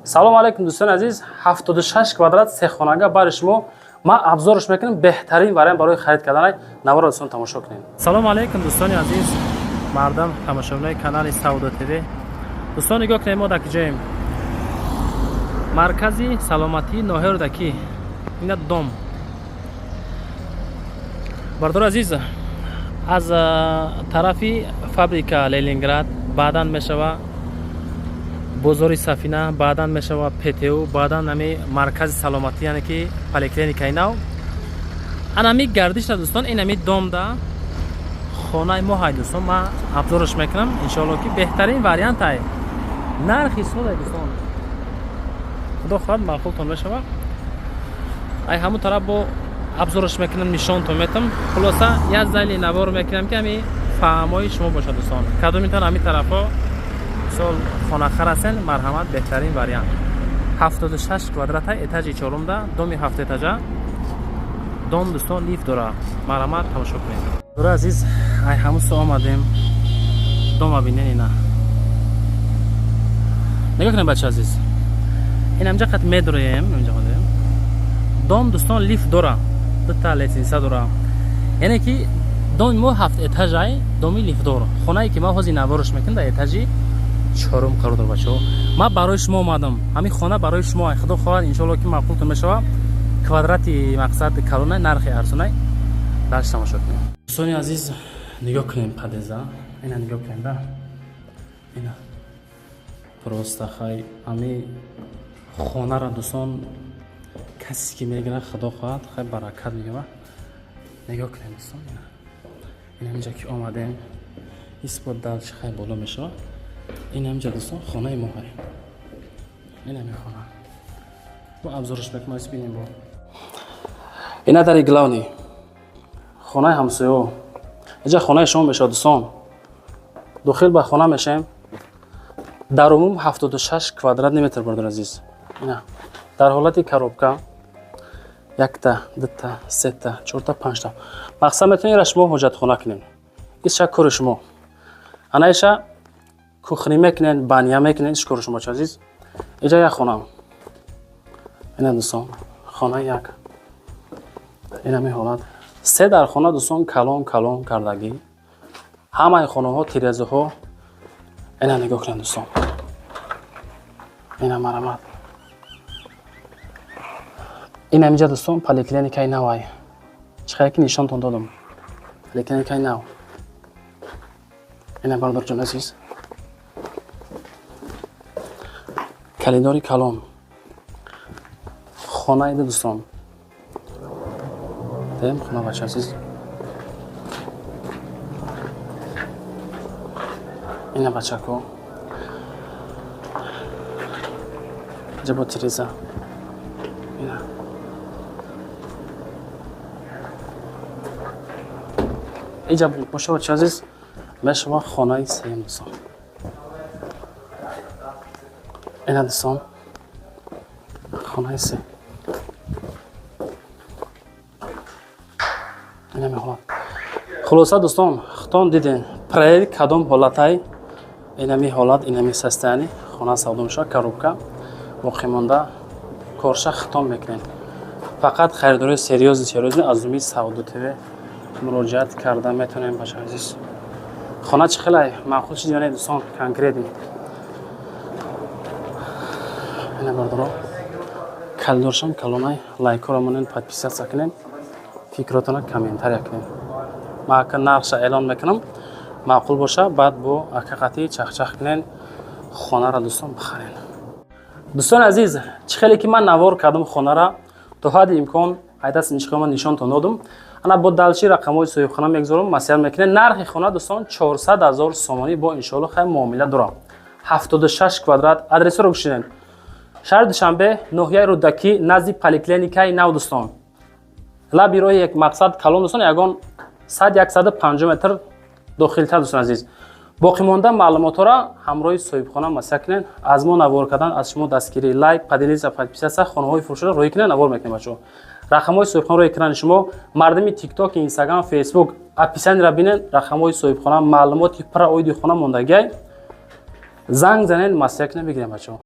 Салом алейкум, дӯстони азиз. 76 квадрат сехонага бари шумо ман обзорш мекунам. Беҳтарин вариант барои харид кардан. Навора, дӯстон, тамошо кунед. Салом алейкум, дӯстони азиз, мардам, тамошобинои канали Савдо ТВ. Дӯстон, нигоҳ кунед, мо дар куҷоем? Маркази саломатии ноҳияи Рӯдакӣ. Ина дом, бардори азиз, аз тарафи фабрика Ленинград, баъдан мешава бозори Сафина, баъдан мешава ПТУ, баъдан ами маркази саломатӣ, яъне ки поликлиникаи нав. Анами гардишта, дӯстон, инами домда хонаи мо ҳай. Дӯстон, ман обзорш мекунам, иншоалло, ки беҳтарин вариант ай, нархи содай. Дӯстон, худо хоҳад, маъқултон мешава. Ай ҳамун тараф бо обзорш мекунам, нишонтон метам. Хулоса, як зайли навор мекунам, ки ами фаҳмои шумо бошад. Дӯстон, кадомитон ҳами тарафҳо мисол хонахар ҳастен, марҳамат, беҳтарин вариант. 76 квадрата, этажи чорумда, доми ҳафтэтажа. Дом, дӯстон, лифт дора. Марҳамат, тамошо кунед. Дора азиз, ай ҳамусо омадем, дома бинен. Ина нигоҳ кунед, бача азиз, ин ҳамҷа қат медроем. Дом, дӯстон, лифт дора, дута лестница дора, яъне ки доми мо ҳафт этажай, доми лифтдор. Хонае ки ма ҳозир наворш мекунам, дар этажи чорум қарор дор. Бачаҳо, ман барои шумо омадам, ҳамин хона барои шумо. Худо хоҳад, иншоалло, ки маъқултон мешава. Квадрати мақсад калонай, нархи арзонай. Дальше тамошо кунем. Дӯстони азиз, нигоҳ кунем подъезда. Ина нигоҳ кунем да, ина просто хай. Ҳами хонара, дӯстон, касе ки мегирад, худо хоҳад, хай баракат меёбад. Нигоҳ кунем, дӯстон, ина инаминҷа ки омадем, исбот дальше хай боло мешавад. Инаминҷа, дӯстон, хонаи мо ҳай. Инами хона бо обзорш мекунам, бинем. Бо ина дари главный, хонаи ҳамсоё. Инҷа хонаи шумо мешавад, дӯстон. Дохил ба хона мешавем. Дар умум 76 квадратный метр, бародар азиз. Ина дар ҳолати коробка: якта, дута, сета, чорта, панҷта. Мақсад, метавонед ира шумо ҳоҷатхона кунед, иша кори шумо. Ана иша кухня мекунед, баня мекунед, иш кори шумо, чо азиз. Иҷа як хона. Ина, дӯстон, хона як, инами ҳолат. Се дар хона, дӯстон, калон калон кардагӣ. Ҳамаи хонаҳо тирезаҳо. Ина нигоҳ кунед, дӯстон, ина марамат. Ин ҳаминҷа, дӯстон, поликлиникаи навай, чӣ қадар ки нишонтон додам, поликлиникаи нав. Ина, бародарҷон азиз, калидори калон, хонаи дӯстон. Дем хона, бача азиз. Ина, бачако, иҷа бо тиреза. Ина иҷа боша, бача азиз, мешава хонаи сеюм, дӯстон. Ина, дӯстон, хонаи се. Ина меҳолат. Хулоса, дӯстон, худтон диден проект кадом ҳолатай. Инами ҳолат, инами состояние хона савдо мешавад, коробка. Боқимонда корша хитом мекунем. Фақат харидори серьёзный, серьёзный аз Умид Савдо ТВ муроҷиат карда метавонем. Бача азиз, хона чӣ хелай, маъқул чиз ё не, дӯстон, конкретный? Ина, бардоро, калидоршам калонай. Лайкҳоро монен, подписаться кунем, фикротона комментария кунем. Ман ака нархша эълон мекунам, маъқул боша, баъд бо ака қатӣ чахчах кунен, хонара, дӯстон, бихарен. Дӯстони азиз, чӣ хеле ки ман навор кардам, хонара то ҳадди имкон айдаст нишкома нишонтон додум. Ана бо дальше рақамҳои соҳибхона мегузорам, маслиҳат мекунем. Нархи хона, дӯстон, 400 ҳазор сомонӣ, бо иншоалло хай муомила дорам. 76 квадрат. Адресҳоро гӯшинед: шаҳри Душанбе, ноҳияи Рӯдакӣ, назди поликлиникаи нав, дӯстон, лаби роҳи як мақсад калон, дӯстон, ягон 100, 150 метр дохилтар. Дӯстон азиз, боқимонда маълумотҳоро ҳамроҳи соҳибхона маслиҳат кунед. Аз мо навор кардан, аз шумо дастгирӣ: лайк, поделиться, подписаться. Хонаҳои фурӯшро роҳӣ кунед, навор мекунем, бачаҳо. Рақамҳои соҳибхона рои экрани шумо. Мардими Тикток, Инстаграм, Фейсбук, описаниеро бинед, рақамҳои соҳибхона, маълумоти пурра оиди хона мондагиай. Занг занед, маслиҳат кунед, бигирем, бачаҳо.